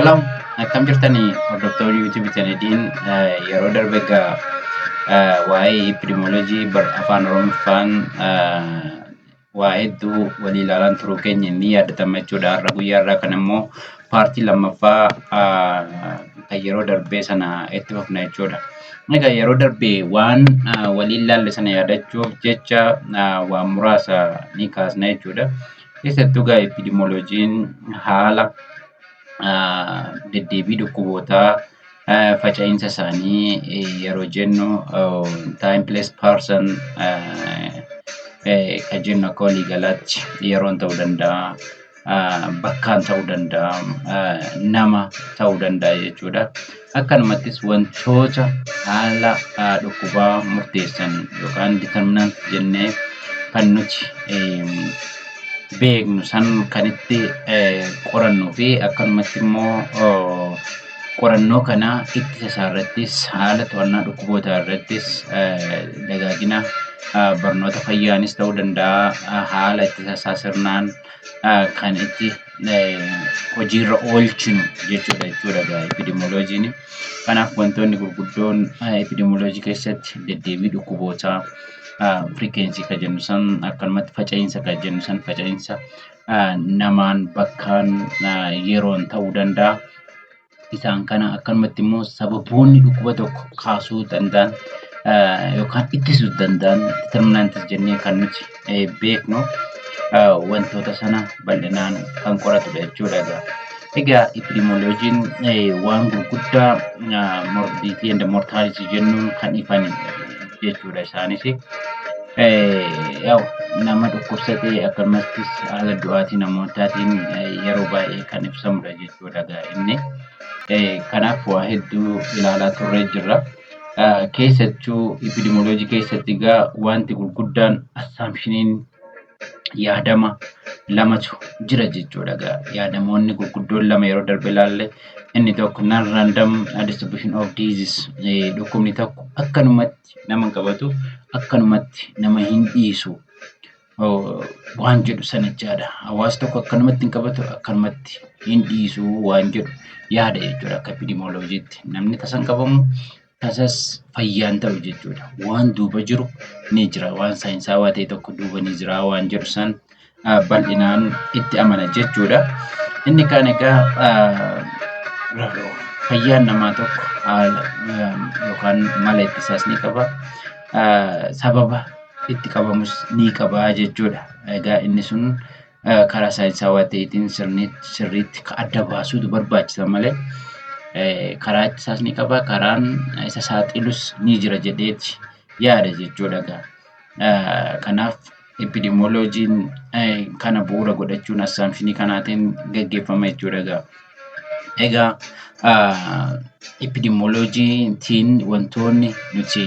Salaam, akkam jirtanii hordoftoonni YouTube channeliin? Yeroo darbe egaa waa'ee epidemiology afaan Oromoffaan waa hedduu walii ilaalaan turuu keenya ni yaadatama jechuudha. Har'a guyyaa irraa kan immoo part lammaffaa kan yeroo darbee sana itti fufna jechuudha. Egaa yeroo darbe waan waliin ilaalle sana yaadachuuf jecha waan muraasa ni kaasna jechuudha. Keessattuu egaa epidemioloojiin haala deddeebii dhukkubootaa, faca'insa isaanii yeroo jennu, time, place, person kan jennu, akka waliigalaatti yeroon ta'uu danda'a, bakkaan ta'uu danda'a, nama ta'uu danda'a jechuudha. Akkanumattis wantoota haala dhukkubaa murteessan yookaan determinant jennee kan nuti beeknu san kan itti qorannuu fi akkanumatti immoo qorannoo kana ittisa isaa irrattis, haala to'annaa dhukkubootaa irrattis, dagaagina barnoota fayyaanis ta'uu danda'a, haala ittisa isaa sirnaan kan itti hojiirra oolchinu jechuudha epidemioloojiin. Kanaaf wantoonni gurguddoon epidemioloojii keessatti deddeebii dhukkubootaa, frequency kan jennu san, akkanumatti faca'insa kan jennu san, faca'insa namaan, bakkaan, yeroon ta'uu danda'a. Isaan kana akkanumatti immoo sababoonni dhukkuba tokko kaasuu danda'an yookaan ittisuu danda'an, determinants jennee kan nuti beeknu, wantoota sana bal'inaan kan qoratudha jechuudha egaa. Egaa epidemioloojiin waan gurguddaa morbidity and mortality jennuun kan ifan jechuudha isaanis. Nama dhukkubsatee akkasumattis haala du'aatii namootaatiin yeroo baay'ee kan ibsamudha jechuudha inni. Kanaaf waa hedduu ilaalaa turree jirra. Keessattuu epidemioloojii keessatti egaa wanti gurguddaan assumptioniin yaadama lamatu jira jechuudha egaa. Yaadamoonni gurguddoon lama yeroo darbe ilaalle, inni tokko non random distribution of disease, dhukkubni tokko akkanumatti nama hin qabatu, akkanumatti nama hin dhiisu waan jedhu sana jechaadha. Hawaasa tokko akkanumatti hin qabatu, akkanumatti hin dhiisu waan jedhu yaada jechuudha akka epidemioloojiitti. Namni tasa hin qabamu, tasas fayyaan ta'u jechuudha. Waan duuba jiru ni jira. Waan saayinsaawaa ta'e tokko duuba ni jira waan jedhu san bal'inaan itti amana jechuudha. Inni kaan egaa fayyaan namaa tokko haala yookaan mala ittisaas ni qaba. Sababa itti qabamus ni qaba jechuudha. Egaa inni sun karaa saayinsaawaa ta'eetiin sirriitti adda baasuutu barbaachisa malee karaa ittisaas ni qaba, karaan isa saaxilus ni jira jedheeti yaada jechuudha egaa. Kanaaf epidemioloojiin kana bu'uura godhachuun assumptionii kanaatiin gaggeeffama jechuudha egaa. Egaa epidemioloojiitiin wantoonni nuti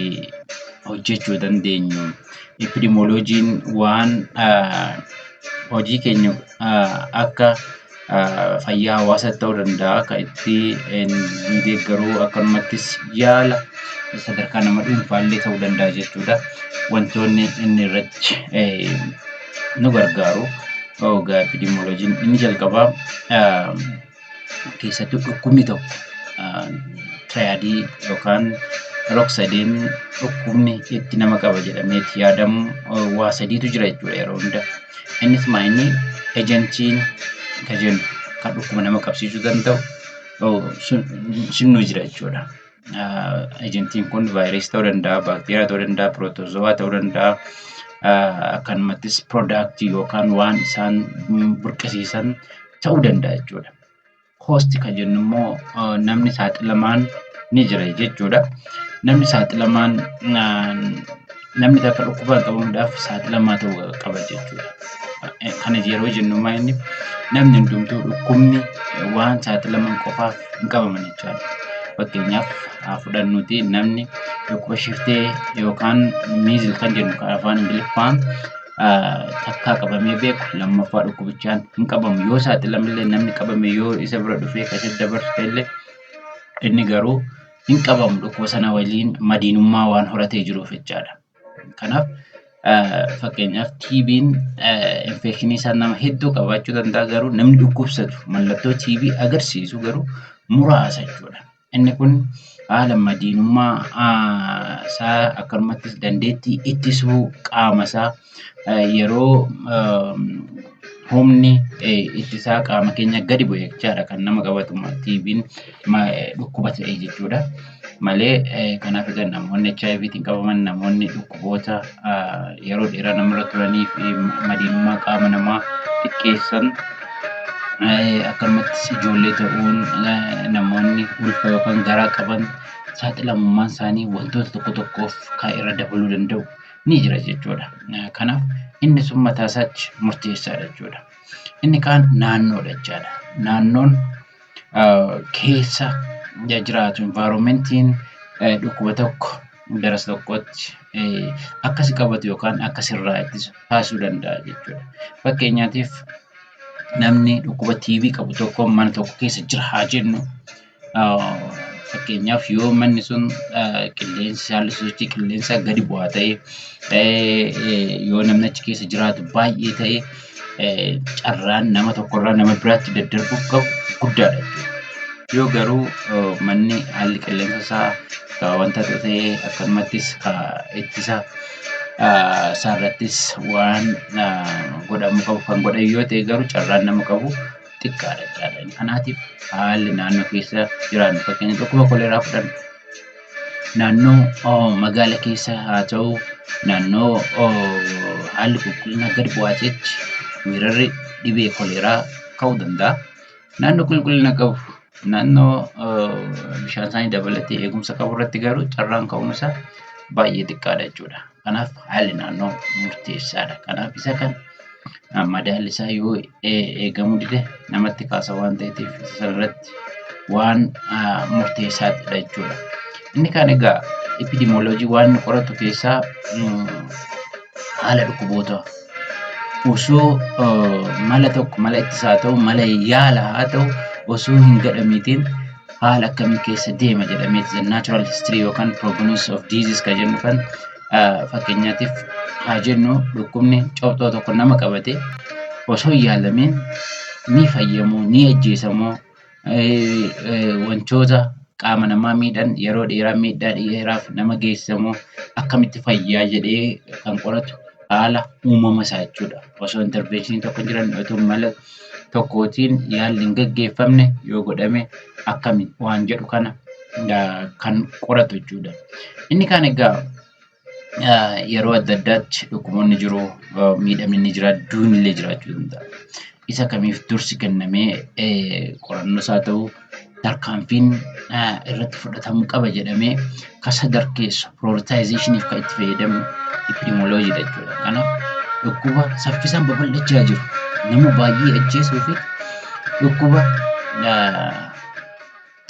hojjechuu dandeenyu, epidemioloojiin waan hojii keenya akka fayyaa hawaasaatti ta'uu danda'a kan itti nu deeggaruu, akkanumattis yaala sadarkaa nama dhuunfaallee ta'uu danda'a jechuudha. Wantoonni inni irratti nu gargaaru egaa epidemioloojiin inni jalqabaa, keessattuu dhukkubni tokko triadii yookaan rog-sadeen dhukkubni itti nama qaba jedhameeti yaadamu waa sadiitu jira jechuudha yeroo hunda. Innis maa inni agentiin kan jennu kan dhukkuba nama qabsiisuu danda'u sun jira jechuudha. Agentiin kun vaayirasii ta'uu danda'a, baakteeriyaa ta'uu danda'a, protozoa ta'uu danda'a. Akkanumattis productii yookaan waan isaan burqisiisan ta'uu danda'a jechuudha. Host kan jennu immoo namni saaxilamaan ni jira jechuudha. Namni saaxilamaan, namni takka dhukkubaan qabamuudhaaf saaxilamaa ta'uu qaba jechuudha. Kana yeroo jennu maa inni namni hundumtuu dhukkubni waan saaxilaman qofaaf hin qabaman jechaadha. Fakkeenyaaf haa fudhannuuti, namni dhukkuba shiftee yookaan measles kan jennu kan afaan Ingiliffaan takkaa qabamee beeku lammaffaa dhukkubichaan hin qabamu. Yoo saaxilamillee, namni qabame yoo isa bira dhufee kan isatti dabarsu ta'ellee, inni garuu hin qabamu, dhukkuba sana waliin madiinummaa waan horatee jiruuf jechaadha. Kanaaf Fakkeenyaaf, TB'n infekshinii isaa nama hedduu qabaachuu danda'a, garuu namni dhukkubsatu mallattoo TB agarsiisu garuu muraasa jechuudha. Inni kun haala madiinummaa isaa, akkanumattis dandeettii ittisuu qaama isaa, yeroo humni ittisaa qaama keenya gadi bu'e jechaadha kan nama qabatu TB'n dhukkuba ta'e jechuudha. Malee kanaaf egaa namoonni HIVtiin qabaman, namoonni dhukkuboota yeroo dheeraa namarra turanii fi madiinummaa qaama namaa xiqqeessan, akkanumattis ijoollee ta'uun, namoonni ulfa yookaan garaa qaban saaxilamummaan isaanii wantoota tokko tokkoof kan irra dabaluu danda'u ni jira jechuudha. Kanaaf inni sun mataa isaatti murteessaadha jechuudha. Inni kaan naannoodha jechaadha. Naannoon keessa jiraatu, environmentiin, dhukkuba tokko gara tokkotti akka si qabatu yookaan akka sirraa ittisu taasisuu danda'a jechuudha. Fakkeenyaatiif, namni dhukkuba TB qabu tokko mana tokko keessa jira haa jennu. Fakkeenyaaf, yoo manni sun qilleensi, haalli sochii qilleensaa gadi bu'aa ta'e, yoo namni achi keessa jiraatu baay'ee ta'e, carraan nama tokkorraa nama biraatti daddarbuuf qabu guddaadha jechuudha. Yoo garuu manni haalli qilleensa isaa wanta ta'e, akkanumattis ittisa isaarrattis waan godhamuu qabu kan godhan yoo ta'e, garuu carraan nama qabu xiqqaadha jechaadha. Kanaatiif haalli naannoo keessa jiraannu, fakkeenya dhukkuba koleeraa fudhannu, naannoo magaala keessa haa ta'u, naannoo haalli qulqullina gadi bu'aa ta'etti weerarri dhibee koleeraa ka'uu danda'a. Naannoo qulqullina qabu, naannoo bishaan isaanii dabalatee eegumsa qabu irratti garuu carraan ka'umsa baay'ee xiqqaadha jechuudha. Kanaaf haalli naannoo murteessaadha. Kanaaf isa kan madaalli isaa yoo eegamuu dide namatti kaasa waan ta'eef, isa sanarratti waan murteessaadha jechuudha. Inni kaan egaa epidemioloojii waan inni qoratu keessaa haala dhukkuboota osoo mala tokko, mala ittisaa haa ta'u, mala yaala haa ta'u, osoo hin godhamiitiin haala akkamii keessa deema jedhamee, the natural history yookaan prognosis of disease kan jennu kan, fakkeenyaatiif haa jennu, dhukkubni cobxoo tokko nama qabate osoo hin yaalamiin ni fayyamoo, ni ajjeesamoo, wantoota qaama namaa miidhan yeroo dheeraa miidhaa dheeraaf nama geessisamoo, akkamitti fayyaa jedhee kan qoratu haala uumama isaa jechuudha. Osoo interventionii tokko hin jiran, otoo mala tokkootiin yaalli hin gaggeeffamne yoo godhame akkami waan jedhu kana kan qoratu jechuudha. Inni kaan egaa yeroo adda addaatti dhukkuboonni jiru, miidhamni ni jira, duuni illee jiraachuu danda'a. Isa kamiif dursi kennamee qorannoo isaa ta'u, tarkaanfiin irratti fudhatamuu qaba jedhamee kan sadarkeessu, prioritizationiif kan itti fayyadamnu epidemioloojiidha jechuudha. Kanaaf dhukkuba saffisaan babal'achaa jiru nama baay'ee ajjeesuu fi dhukkuba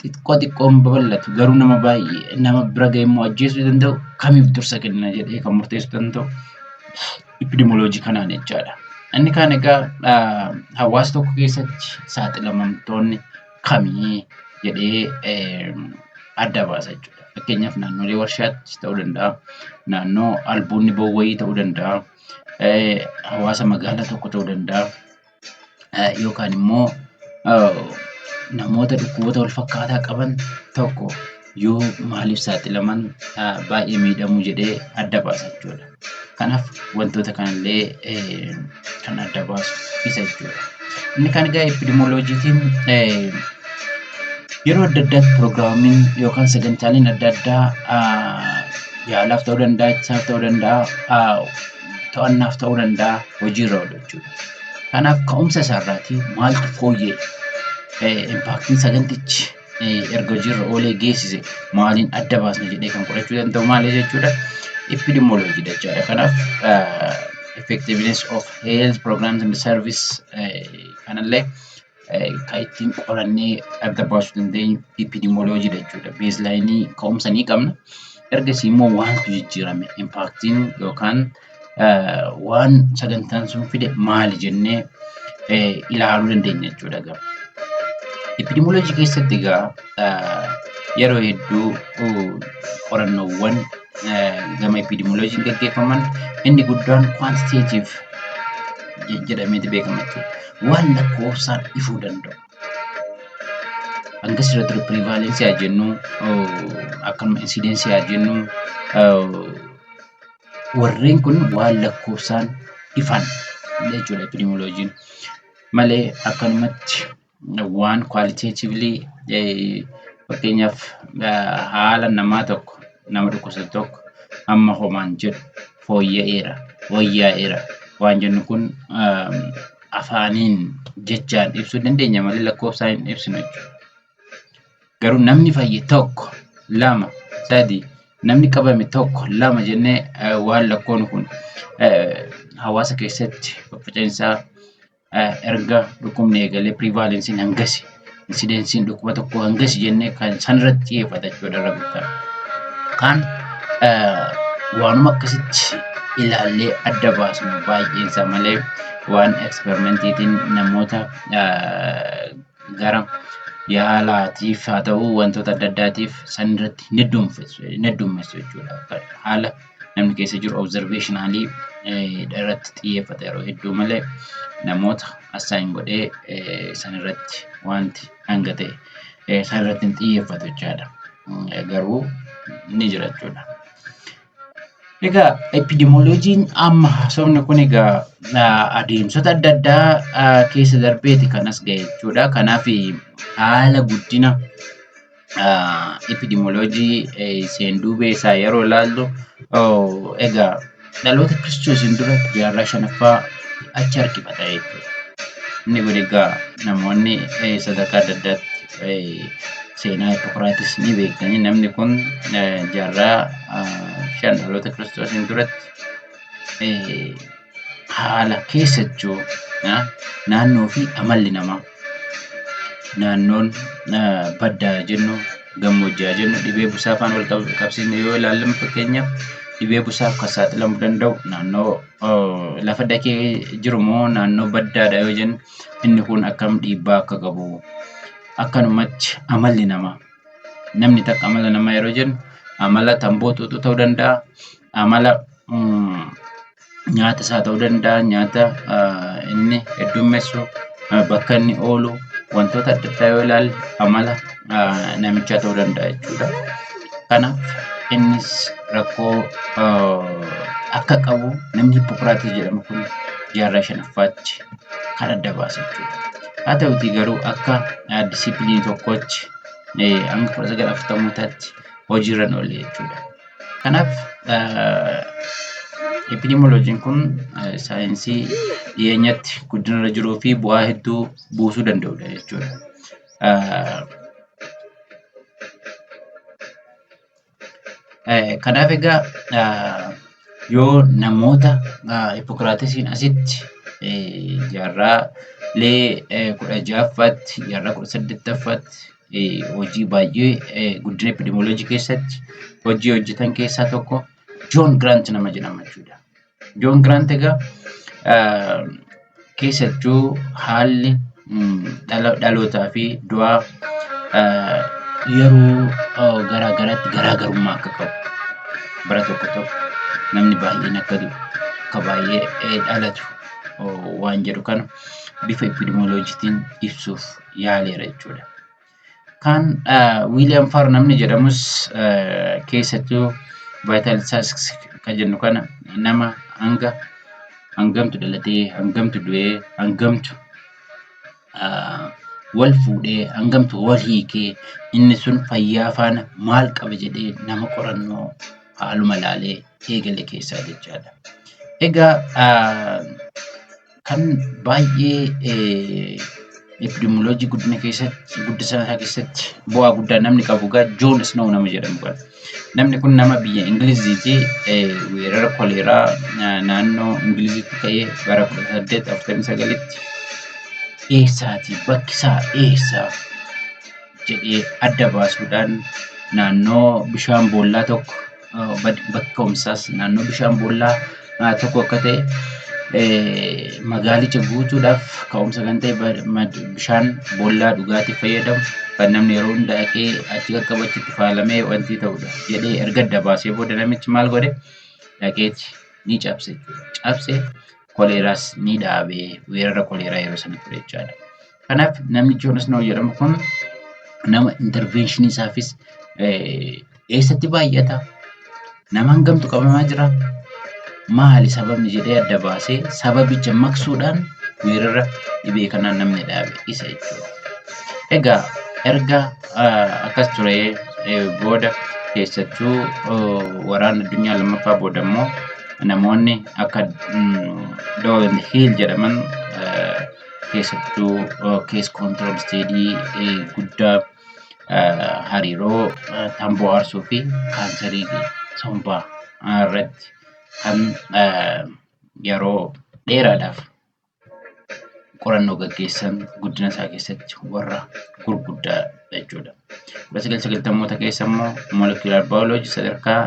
xiqqoo xiqqoon babal'atu garuu nama baay'ee nama bira ga'e immoo ajjeesuu danda'u kamiif dursa kenna jedhee kan murteessuu danda'u epidemioloojii kanaan jechaadha. Inni kaan egaa hawaasa tokko keessatti saaxilamamtoonni kamii jedhee adda baasa jechuudha. Fakkeenyaaf, naannolee warshaatti ta'uu danda'a, naannoo albuudni ba'u wayii ta'uu danda'a, hawaasa magaalaa tokko ta'uu danda'a, yookaan immoo namoota dhukkuboota wal fakkaataa qaban tokko yoo maaliif saaxilaman, baay'ee miidhamu jedhee adda baasa jechuudha. Kanaaf wantoota kanallee kan adda baasu isa jechuudha. Inni kaan egaa epidemioloojiitiin yeroo adda addaatti piroogiraamiin yookaan sagantaaleen adda addaa yaalaaf ta'uu danda'a, ittisaaf ta'uu danda'a, to'annaaf ta'uu danda'a, hojiirra oolu jechuudha. Kanaaf ka'umsa isaarraatii maaltu fooyya'e, impactiin sagantichi erga hojiirra oolee geessise maaliin adda baasna jedhee kan qorachuu danda'u maali jechuudha? Epidemioloojiidha jechuudha. Kanaaf effectiveness of health programs and service kanallee kan ittiin qorannee adda baasuu dandeenyu epidemioloojiidha jechuudha. Baselineii ka'umsa ni qabna. Ergasii immoo waantu jijjiirame, impactiin yookaan waan sagantaan sun fide maali jennee ilaaluu dandeenya jechuudha. Epidemioloojii keessatti egaa Yeroo hedduu qorannoowwan gama epidemioloojiin gaggeeffaman inni guddaan quantitative jedhameeti beekama jechuudha. Waan lakkoofsaan ifuu danda'u. Hangas irra ture prevalence haa jennu, akkanuma incidence haa jennu, warreen kun waan lakkoofsaan ifan jechuudha epidemioloojiin. Malee akkanumatti waan qualitatively, fakkeenyaaf haala namaa tokko, nama dhukkubsatu tokko amma homaan jedhu fooyya'eera, wayyaa'eera waan jennu kun afaaniin jechaan ibsuu dandeenya malee lakkoofsaan hin ibsinu jechuudha. Garuu namni fayye tokko, lama, sadi, namni qabame tokko, lama jennee waan lakkoonu kun hawaasa keessatti faffaca'insaa erga dhukkubni eegalee prevalence'n hangasi, incidence'n dhukkuba tokko hangasi jennee kan sanirratti xiyyeeffata jechuudha irra guddaa. Kaan waanuma akkasitti ilaallee adda baasnu baay'eensaa malee waan experimentiitiin namoota gara yaalaatiif haa ta'u wantoota adda addaatiif sanirratti ni heddummeessu jechuudha. Haala namni keessa jiru observationally irratti xiyyeeffata yeroo hedduu malee namoota assign godhee sanirratti wanti hanga ta'e sanirratti hin xiyyeeffatu jechaadha. Garuu ni jira jechuudha. Egaa epidemioloojiin amma haasofni kun egaa adeemsota adda addaa keessa darbeeti kan as ga'e jechuudha. Kanaaf haala guddina epidemioloojii seenduubee isaa yeroo ilaallu, egaa dhaloota Kiristoosiin dura jaarraa shanaffaa achi harkifata jechuudha. Inni kun egaa namoonni sadarkaa adda addaatti seenaa Hippokiraatis ni beektanii, namni kun jaarraa 5 dhaloota Kiristoosiin duratti haala keessachuu naannoo fi amalli namaa, naannoon baddaa jennu, gammoojjii jennu, dhibee busaa faana wal qabsiisne yoo ilaallamu, fakkeenyaaf dhibee busaaf kan saaxilamuu danda'u naannoo lafa dakee jiru moo naannoo baddaadha yoo jennu, inni kun akkam dhiibbaa akka qabu, akkanumatti amalli namaa, namni takka amala namaa yeroo jennu amala tamboo xuuxuu ta'uu danda'a, amala nyaata isaa ta'uu danda'a, nyaata inni heddummeessu, bakka inni oolu, wantoota adda addaa yoo ilaalle amala namichaa ta'uu danda'a jechuudha. Kanaaf innis rakkoo akka qabu namni Hippokiraatis jedhamu kun jaarraa shanaffaatti kan adda baase jechuudha. Haa ta'utii garuu akka discipline tokkootti hanga 1940mootaatti hojiirra hin oolle jechuudha. Kanaaf epidemioloojiin kun saayinsii dhiyeenyatti guddinarra jiruu fi bu'aa hedduu buusuu danda'udha jechuudha. Kanaaf egaa yoo namoota Hippokiraatesiin asitti jaarraalee 16ffaatti, jaarraa 18ffaatti hojii baay'ee guddina epidemioloojii keessatti hojii hojjetan keessaa tokko Joon Giraant nama jedhama jechuudha. Joon Giraant egaa keessattuu haalli dhalootaa fi du'aa yeroo garaa garaatti garaagarummaa akka qabu, bara tokko tokko namni baay'een akka du'u, akka baay'ee dhalatu waan jedhu kana bifa epidemioloojiitiin ibsuuf yaaleera jechuudha. Kan Wiiliyaam Faar namni jedhamus keessattuu vital statistics kan jennu kana, nama hanga hangamtu dhalatee, hangamtu du'ee, hangamtu wal fuudhee, hangamtu wal hiikee, inni sun fayyaa faana maal qaba jedhee nama qorannoo haaluma ilaalee eegale keessaa jechaadha. Egaa kan baay'ee epidemioloojii guddina keessatti, guddisa isaa keessatti bu'aa guddaa namni qabu egaa Joon Snow nama jedhamu kana. Namni kun nama biyya Ingiliziiti. Weerara koleeraa naannoo Ingilizitti ka'ee bara 1849tti eessaati, bakki isaa eessa jedhee adda baasuudhaan naannoo bishaan boollaa tokko, bakka ka'umsaas naannoo bishaan boollaa tokko akka ta'e Magaalicha guutuudhaaf ka'umsa kan ta'e bishaan boollaa dhugaatiif fayyadamu kan namni yeroo hunda dhaqee achi qaqqabu achitti faalamee wanti ta'udha jedhee erga adda baasee booda namichi maal godhe? Dhaqeeti ni cabse jechuudha. Cabse, koleeraas ni dhaabee, weerara koleeraa yeroo sana ture jechaadha. Kanaaf namni John Snow jedhamu kun nama intervention isaafis eessatti baay'ata? Nama hangamtu qabamaa jira? Maali sababni jedhee adda baasee sababicha maqsuudhaan weerara dhibee kanaan namni dhaabe isa jechuudha. Egaa erga akkas ture booda, keessattuu waraana addunyaa lammaffaa booda immoo, namoonni akka Doyle Hill jedhaman keessattuu case control study guddaa hariiroo tamboo aarsuu fi kaansarii sombaa irratti kan yeroo dheeraadhaaf qorannoo gaggeessan guddina isaa keessatti warra gurguddaa jechuudha. 1990moota keessa immoo molecular biology sadarkaa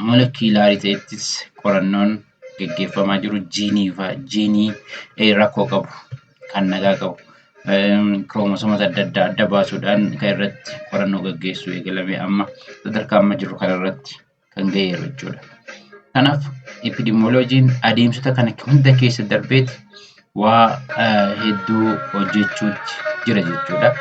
molecular ta'ettis qorannoon gaggeeffamaa jiru jiinii fa'aa, jiinii rakkoo qabu, kan nagaa qabu, kiroomosoomota adda addaa adda baasuudhaan kan irratti qorannoo gaggeessuu eegalame amma sadarkaa amma jiru kanarratti kan ga'eeru jechuudha. Kanaaf epidemioloojiin adeemsota kana hunda keessa darbeeti waa hedduu hojjechuutti jira jechuudha.